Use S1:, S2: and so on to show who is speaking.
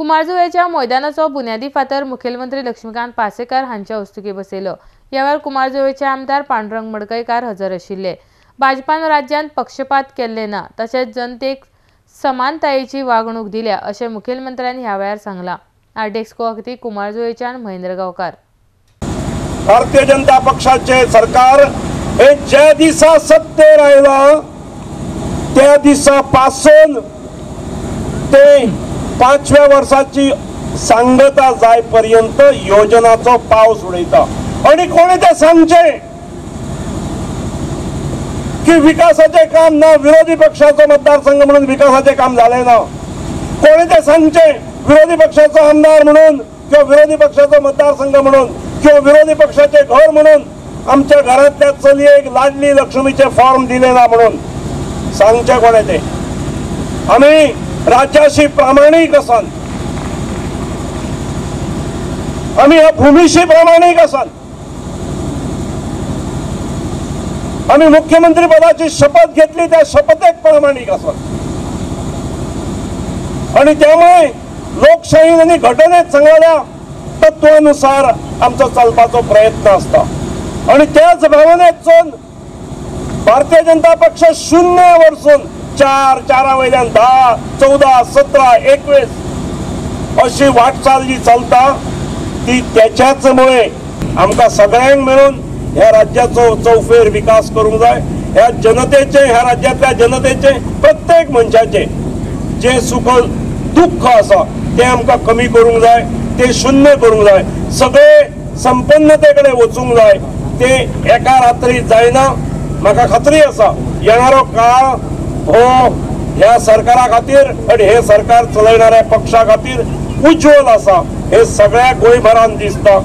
S1: कुमारजुवेच्या मैदानाचो बुन्यादी फातर मुखेलमंत्री लक्ष्मीकांत पार्सेकर हांच्या हस्तुकीं बसयलो. ह्या वेळार कुमारजुवेचे आमदार पांडुरंग मडकयकार हजर आशिल्ले. भाजपान राज्यांत पक्षपात केल्ले ना, तशेंच जनतेक समानतायेची वागणूक दिल्या अशें मुखेलमंत्र्यान ह्या वेळार सांगलां. आरडीएक्स खातीर कुमारजुवेच्यान महेंद्र गांवकार.
S2: भारतीय जनता पक्षाचे सरकार हे ज्या दिसा सत्तेर आयला त्या दिसा पासून ते 5व्या वर्साची सांगता जाय पर्यंत योजनाचो पावस उडयता. आणि कोणी ते सांगचे की विकासाचे काम ना, विरोधी पक्षाचो मतदारसंघ म्हणून विकासाचे काम झाले ना. कोणी ते सांगचे विरोधी पक्षाचो आमदार म्हणून किंवा विरोधी पक्षाचो मतदारसंघ म्हणून किंवा विरोधी पक्षाचे घर म्हणून आमच्या घरातल्या चलयेक लाडली लक्ष्मीचे फॉर्म दिले ना म्हणून सांगचे कोणे ते. आम्ही राज्याशी प्रामाणिक आसात, आम्ही ह्या भूमीशी प्रामाणिक आसात. आम्ही मुख्यमंत्री पदाची शपथ घेतली त्या शपथेक प्रामाणिक आसात. आणि त्यामुळे लोकशाही आणि घटनेत सांगलेल्या तत्वानुसार आमचो चलपाचो प्रयत्न आसता. आणि त्याच भावनेतसून भारतीय जनता पक्ष 0 वरसून 4, 4 वयल्यान 10, 14, 17, 21 अशी वाटचाल जी चलता ती त्याच्याच मुळे आमकां सगळ्यांक मेळून ह्या राज्याचो चौफेर विकास करूंक जाय. ह्या जनतेचे, ह्या राज्यांतल्या जनतेचे, प्रत्येक मनशाचे जे सुख दुःख आसा ते आमकां कमी करूंक जाय, ते शून्य करूंक जाय, सगळे संपन्नते कडेन वचूंक जाय. ते एका रात्री जायना. म्हाका खात्री आसा येणारो काळ हो ह्या सरकारा खातीर आनी हे सरकार चलयणाऱ्या पक्षा खातीर उज्ज्वल आसा हे सगळ्या गोंयभरान दिसता.